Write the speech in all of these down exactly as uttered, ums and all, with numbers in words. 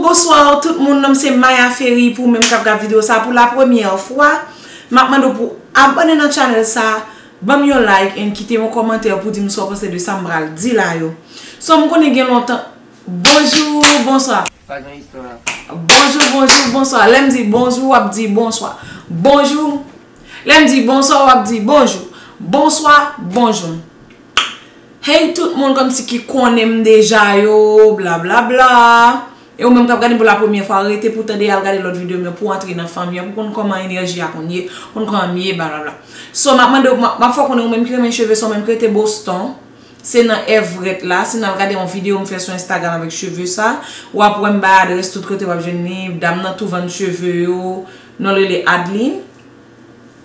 Bonswa tout moun, non m se Maya Ferry. Pou ou menm k ap gad videyo sa pou la premyè fwa, m ap mande w pou abòne nan channel sa, ban m yon like and kite yon kòmantè pou di m sa w panse de sa m pral di la yo. So m konnen gen lontan. Bonjou, bonswa. Pa gen istwa. Bonjou, bonjou, bonswa. Lè m di bonjou, w ap di bonswa. Bonjou. Lè m di bonswa, w ap di bonjou. Bonswa, bonjou. Hey tout moun kòmsi ki konnen m deja yo, blablabla. E ou menm k ap gade m pou la premyè fwa, rete pou tande al gade lòt videyo m yo pou antre nan fanmi an, pou konn kòman enèji a konn ye, konn kòman m ye, blablabla. So, m ap mande w, m ap, m ap fè w konnen ou menm ki renmen cheve sa, ou menm ki rete Boston, se nan Everett la, si n al gade yon videyo m fè sou Instagram avèk cheve sa, w ap wè m bay adrès tout kote w ap jwenn li, dam nan tou vann cheve yo, non l rele Adeline.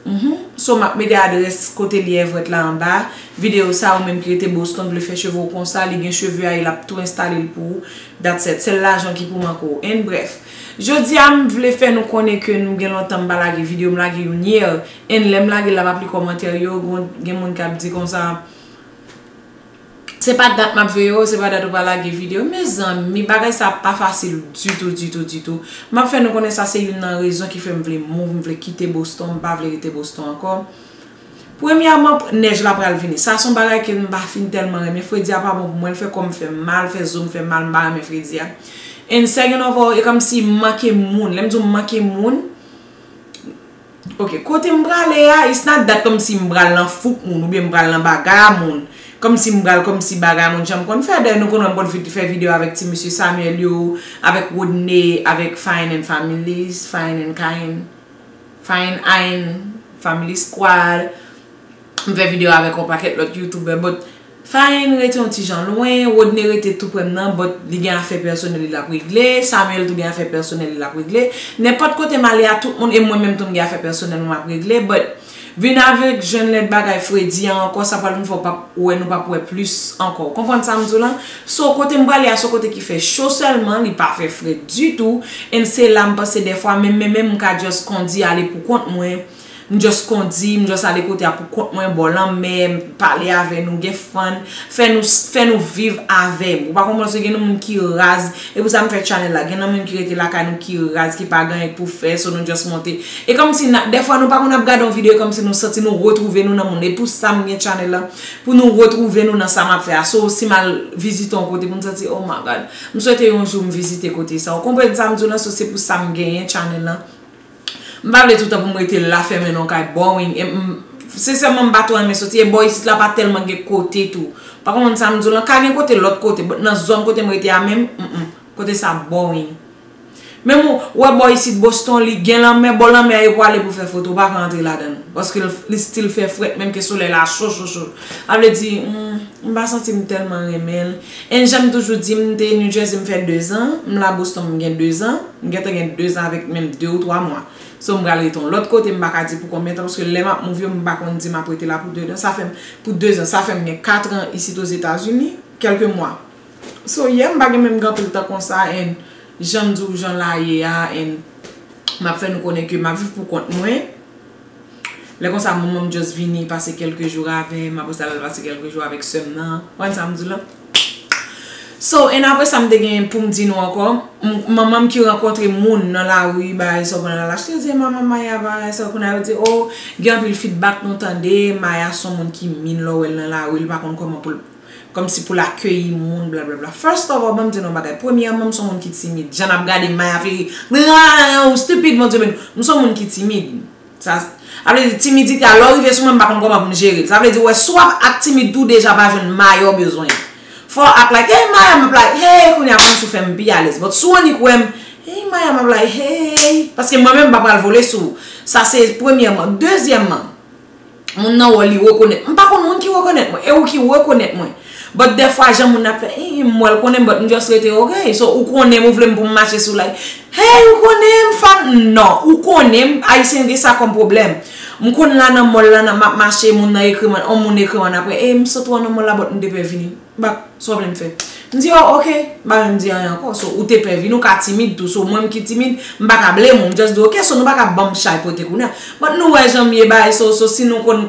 Mhm. So, m ap mete adrès kote li Everett la anba. Videyo sa, ou menm ki rete Boston, vle fè cheve w konsa, li gen cheve a, l ap tou enstale l pou ou. That's it. Sèl lajan ki pou manke w. And bref, jodi a, m vle fè nou konnen ke nou gen lontan m pa lage videyo, m lage youn yè. And lè m lage l, m ap li kòmantè yo, gon, gen moun k ap di konsa, se pa dat m ap veye w, se pa dat ou pa lage videyo. Mezanmi, bagay sa pa fasil ditou, ditou, ditou. M ap fè nou konnen sa se youn nan rezon ki fè m vle move, m vle kite Boston, m pa vle rete Boston ankò. Premyèman, nèj la pral vini. Sa se yon bagay ke m pa fin tèlman renmen. Fredi a pa bon pou mwen, l fè kò m fè m mal, fè zo m fè m mal, m pa renmen fredi a. And second of all, e kòmsi m manke moun. Lè m di w m manke moun, Ok, kote m prale a, it's not that kòmsi m pral nan fouk moun, oubyen m pral nan bagay a moun, kòmsi m pral, kòmsi bagay a moun, jan m konn fè, dayè nou konn wè m konn vin fè videyo avèk ti mesye Samuel yo, avèk Rodney, avèk Fine and Families, Fine and Kind, Fine and Family Squad, m fè videyo avèk yon pakèt lòt youtubè, but Fine rete yon ti jan lwen, Rodney rete tou prè m nan, but li gen afè pèsonèl li l ap regle, Samuel tou gen afè pèsonèl li l ap regle. Nenpòt kote m ale a, tout moun, e mwen menm tou m gen afè pèsonèl mwen m ap regle, but vin avèk jwenn lèd bagay Fredi a ankò, sa pral vin fè w p ap wè, nou p ap wè plis ankò. Ou konprann sa m di w lan? So, kote m prale a, se yon kote ki fè cho sèlman, li pa fè frèt ditou, and se la m panse dèfwa, menm, menm, menm m ka just kondi ale pou kont mwen, M just kondi, m just ale kote a pou kont mwen, bò lanmè, m pale avè nou, gen fun, fè nou, fè nou viv avè m. Ou pa konprann, paske gen nan moun ki raz, e pou sa m fè channel la, gen nan moun ki rete lakay nou ki raz, ki pa gen anyen pou fè, so nou just monte. E kòmsi, dèfwa nou pa konn ap gade yon videyo, e kòmsi nou santi nou retwouve nou nan moun. E pou sa m gen channel la, pou nou retwouve nou nan sa m ap fè a. So, si m al vizite yon kote, pou m santi, oh my God, m swete yon jou m vizite kote sa. Ou konprann sa m di w lan, so se pou sa m genyen channel la. M pa vle toutan pou m rete la fèmen nan kay, boring. E m, sensèman, m pa twò renmen soti. E bò isit la pa tèlman gen kote tou. Pa konprann sa m di w lan, ka gen kote lòt kote, but nan zòn kote m rete a menm, mm, mm, kote sa boring. Menm ou wè bò isit Boston, li gen lanmè, bò lanmè a yo pwale pou fè foto, ou pa ka antre ladan l. Paske l, li still fè frèt, menm ke solèy la cho, cho, cho. Sa vle di, mm, m pa santi m tèlman renmen l. And jan m toujou di, m te New Jersey, m fè dezan, m la Boston, m gen dezan. M gentan gen dezan avèk menm de ou twa mwa. So, m pral rete yon lòt kote, m pa ka di pou konbyen tan, paske lè m ap move yo, m pa konn di m ap rete la pou dezan. Sa fè m, pou dezan, sa fè m gen katran isit Ozetazini, kèlke mwa. So, yeah, m pa gen menm gen anpil tan konsa, and jan m di w, jan la ye a, and m ap fè nou konnen ke m ap viv pou kont mwen. Lè konsa, manman m just vini pase kèlke jou avè m, apre sa, l al pase kèlke jou avèk sè m nan. Ou konn sa m di w lan? So, and apre sa, m te gen pou m di nou ankò, m, manman m ki rankontre moun nan lari, bagay sa, w konn al achte zye manman Maya, bagay sa, kounye a yo di, oh, gen anpil feedback nou tande, Maya se yon moun ki min lè w wè l nan lari, li pa konn kòman pou l, kòmsi pou l akeyi moun, blablabla. First of all, ban m di nou yon bagay. Premyèman, m se yon moun ki timid. Jan n ap gade Maya Ferry, stupid, Bondye beni w. M se yon moun ki timid. Sa, sa vle di timidite a, lè w rive sou mwen, m pa konn kòman pou m jere l. Sa vle di, w wè, si w ap ak timid tou, deja pa jwenn Maya w bezwen. Fò w ak like, hey, Maya, m ap like, hey, kounye a kòmsi w fè m pi alèz. But si w annik wè m, hey, Maya, m ap like, hey, paske mwen menm, m pa pral vole sou ou. Sa se premyèman. Dezyèmman, moun nan wè w, li rekonèt. M pa konn moun ki rekonèt mwen, e ou ki rekonèt mwen. But dèfwa, jan moun nan ap fè, eh, m wè l konnen m, but m just rete, ok. So, ou konnen m, ou vle m pou m mache sou like, hey, ou konnen m, fan? Non, ou konnen m, Ayisyen gen sa kòm pwoblèm. M konn la nan mall la, nan m ap mache, moun nan ekri mwen, on moun ekri mwen apre, eh, m sot wè w nan mall la, but m te pè vini. But, sa w vle m fè? M di, oh, ok, m pa menm di anyen ankò. So, ou te pè vini, ou ka timid tou. So, mwen m ki timid, m pa ka blame ou, m just di, ok, so nou pa ka ban m chay pote kounye a. But nou wè jan m ye, bagay, so, so, si nou konn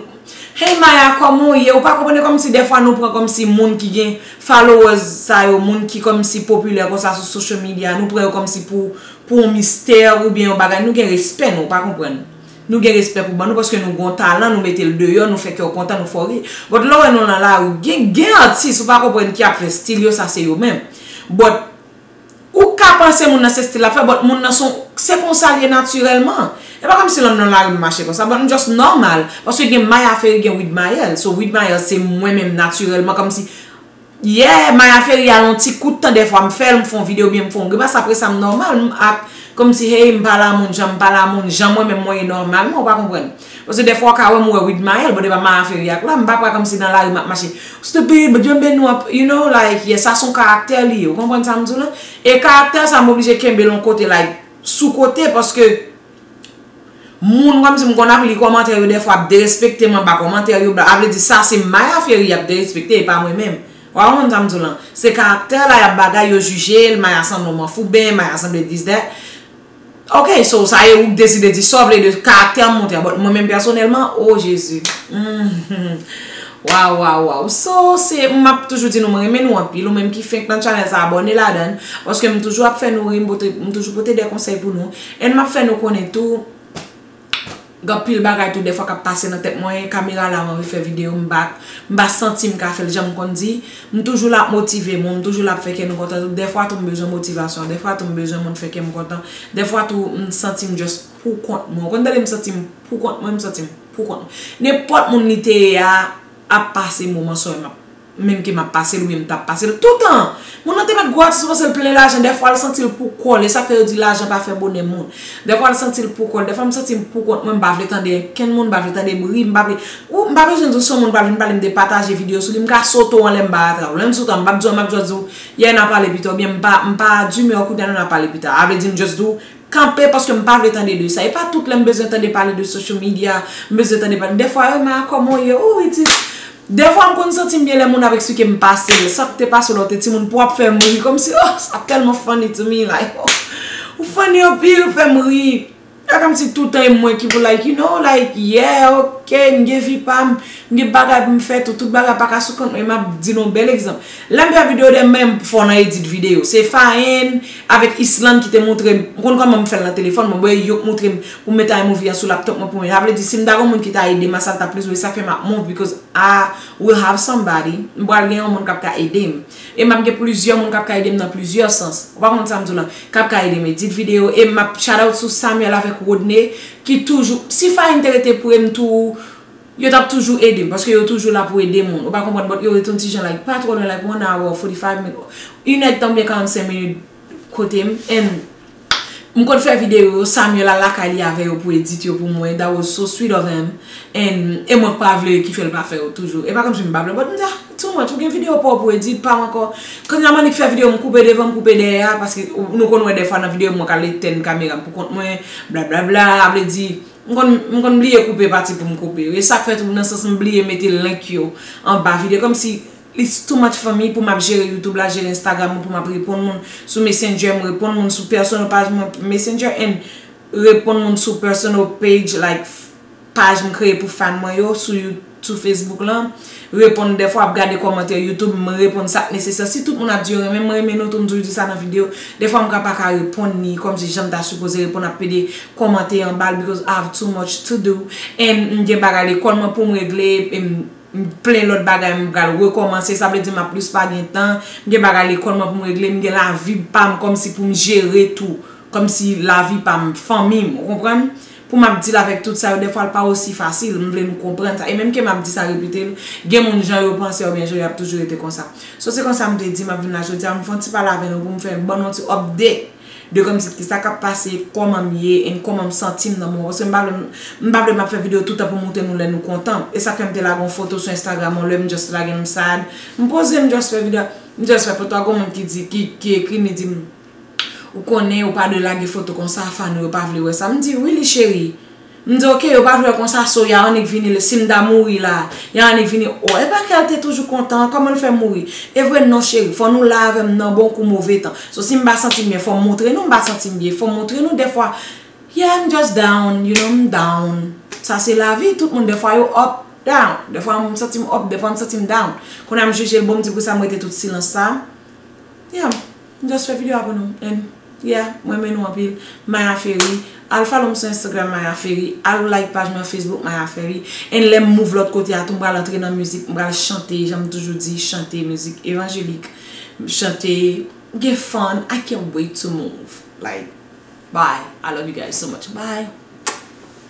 Hey Maya, kòman w ye? Ou pa konprann, kòmsi dèfwa nou pran kòmsi moun ki gen followers sa yo, moun ki kòmsi popilè konsa sou social media, nou pran yo kòmsi pou, pou yon mistè oubyen yon bagay. Nou gen respè nou, ou pa konprann. Nou gen respè pou ban nou paske nou gon talan, nou mete l deyò, nou fè kè w kontan, nou fè w ri. But lè w wè nou nan lari, gen, gen atis, ou pa konprann, ki ap fè stil yo, sa se yo menm. But ou ka panse moun nan se stil l ap fè, but moun nan se, se konsa l ye natirèlman. E pa kòmsi lè m nan lari m mache konsa, but m just nòmal. Paske gen Maya Ferry, gen Widmayèl. So Widmayèl se mwen menm natirèlman, kòmsi, yeah, Maya Ferry al yon ti kout tan, dèfwa m fè l, m fè yon videyo oubyen m fè yon grimas, apre sa m nòmal, m ak, kòmsi, hey, m pale a moun, jan m pale a moun, jan mwen menm mwen ye nòmalman, ou pa konprann. Paske dèfwa w ka wè m wè Widmayèl, but e pa Maya Ferry ak la, m pa pral kòmsi nan lari m ap mache, stupid, but you know, like, yeah, sa se yon karaktè li ye, ou konprann sa m di w la? E karaktè sa m oblije kenbe l yon kote, like, sou kote, paske moun kòmsi m konn ap li kòmantè yo dèfwa ap derespekte m anba kòmantè yo, a vle di sa se Maya Ferry y ap derespekte, e pa mwen menm. Ou pa konprann sa m di w lan? Se karaktè la y ap bagay, yo jije l, Maya sanble yon manfouben, Maya sanble this, that. Ok, so sa ye ou k deside di sa w vle de karaktè m montre a, but mwen menm pèsonèlman, oh Jezi. Mm. Waw, waw, waw. So, se, m ap toujou di nou, mwen renmen nou anpil. Ou menm ki fenk nan channel sa, abòne ladan l. Paske m toujou ap fè nou ri, m pote, m toujou pote de konsèy pou nou. And m ap fè nou konnen tou, gen anpil bagay tou dèfwa k ap pase nan tèt mwen, kamera la, m anvi fè videyo, m pa, m pa santi m ka fè l jan m konn di. M toujou la ap motive moun, m toujou la ap fè kè nou kontan. Dèfwa tou m bezwen motivasyon, dèfwa tou m bezwen moun fè kè m kontan. Dèfwa tou m santi m just pou kont mwen. Ou konn tande m santi m pou kont mwen, m santi m pou kont mwen. Nenpòt moun li te ye a ap pase moman sa yo m ap, menm ke m ap pase l oubyen m t ap pase l toutan. Moun nan te mèt gwo atis, ou panse l plen lajan, dèfwa l santi l pou kò l, e sa k fè yo di lajan pa fè bonè moun. Dèfwa l santi l pou kò l, dèfwa m santi m pou kont mwen, m pa vle tande kenn moun, m pa vle tande bri, m pa vle, ou, m pa bezwen di w se yon moun pral vin pale m de pataje videyo sou li, m ka sote w anlè m pa atra w. Lè m sote w, m p ap di w, m ap just di w, yeah, n a pale pita, oubyen m pa, m pa dimè w kounye a, nou n a pale pita. A vle di m just di w, kanpe paske m pa vle tande de sa. E pa tout lè m bezwen tande pale de social media, m bezwen tande pale. Dèfwa, yo, ma, kòman w ye? Oh, it is. Dèfwa, m konn santi m byen lè moun ap eksplike m pase l. Sa k te pase w lè w te timoun pou w ap fè m ri. Kòmsi, oh, sa tèlman funny to me. Like, oh, ou funny anpil, ou fè m ri. E kòmsi toutan e mwen ki pou, like, you know, like, yeah, ok, m gen vi pa m, m gen bagay pou m fè tou, tout bagay pa ka sou kont mwen, m ap di nou yon bèl egzanp. Lè m fè videyo de mwen, m fò nan edit videyo. Se Fahen avèk Island ki te montre m, m konn kòman m fè l nan telefòn mwen, bon, e yo k montre m pou m mete iMovie an sou laptop mwen pou mwen. Sa vle di, si m ta gen yon moun ki ta ede m a sa, l t ap plis bon, e sa k fè m ap move, because I will have somebody, m pral gen yon moun k ap ka ede m. E m ap gen plizyè moun k ap ka ede m nan plizyè sans. Ou pa konn sa m di w lan, k ap ka ede m edit videyo. E m ap shout out sou Samuel avèk Rodney, ki toujou, si Fahen te rete pre m tou, yo t ap toujou ede m, paske yo toujou la pou ede moun. Ou pa konprann, but yo rete yon ti jan, like, pa twò lwen, like, one hour, forty-five minutes, inèdtan oubyen karannsenk minit kote m. And m konn fè videyo yo, Samuel al lakay li avè yo pou edit yo pou mwen. That was so sweet of him. And e mwen k pa vle ki fè l pa fè yo toujou. E pa kòmsi m pa vle, but m di, ah, too much, ou gen videyo pa w pou edit, pa w ankò. Kounye a m annik fè videyo, m koupe devan, m koupe dèyè a, paske ou, nou konn wè dèfwa nan videyo mwen ka etèn kamera m pou kont mwen, blablabla, sa vle di, m konn, m konn bliye koupe pati pou m koupe yo. E sa k fè tou nan sans m bliye mete link yo anba videyo. Kòmsi it's too much for me pou m ap jere YouTube la, jere Instagram mwen, pou m ap reponn moun sou Messenger, m reponn moun sou personal page mwen Messenger, and reponn moun sou personal page, like, paj m kreye pou fan mwen yo sou You-, sou Facebook lan. Reponn dèfwa, ap gade kòmantè YouTube, m reponn sa k nesesè. Si tout moun ap di yo renmen m, mwen renmen nou tou, m toujou di sa nan videyo. Dèfwa m ka pa ka reponn ni kòmsi jan m ta sipoze reponn, ap pede kòmante anba l, because I have too much to do. And m gen bagay lekòl mwen pou m regle, e m, m plen lòt bagay m pral rekòmanse, sa vle di m ap plis pa gen tan. M gen bagay lekòl mwen pou m regle, m gen lavi pa m kòmsi pou m jere tou. Kòmsi lavi pa m, fanmi m, ou konprann? Pou m ap deal avèk tout sa yo, dèfwa l pa osi fasil, m vle nou konprann sa. E menm ke m ap di sa, repete l, gen moun jan yo panse oubyen jan yo ap toujou rete konsa. So, se konsa m te di, m ap vin la jodi a, m fè yon ti pale avè nou pou m fè, ban nou yon ti update de kòmsi kisa k ap pase, kòman m ye, and kòman m santi m nan moman. Paske m pa vle, m pa vle m ap fè videyo tout tan pou montre nou lè nou kontan. E sa k fè m te lage yon foto sou Instagram, yon lè m just lage m sad. M poze, m just fè videyo, m just fè foto a, gon moun ki di, ki, ki ekri m, li di m, ou konnen ou pa dwe lage foto konsa, fan ou yo pa vle wè sa. M di, really, cheri. M di, ok, yo pa vle wè konsa, so y a annik vini, si m ta mouri la, y a annik vini, oh, e pa kè l te toujou kontan, kòman l fè mouri? E vre non, cheri, fò nou la avè m nan bon kou move tan. So, si m pa santi m byen, fò m montre nou m pa santi m byen, fò m montre nou dèfwa, yeah, I'm just down, you know, m down. Sa se lavi, tout moun dèfwa yo up. down. Dèfwa m santi m up, dèfwa m santi m down. Kounye a m jije l, bon, m di pou sa m rete tout silans sa. Yeah, m just fè videyo a pou nou. And yeah, mwen renmen nou anpil. Maya Ferry. Al follow m sou Instagram Maya Ferry. Al like paj mwen Facebook Maya Ferry. And lè m move lòt kote a tou, m pral antre nan mizik, m pral chante, jan m toujou di, chante mizik evanjelik, chante, get fun. I can't wait to move. Like, bye. I love you guys so much. Bye.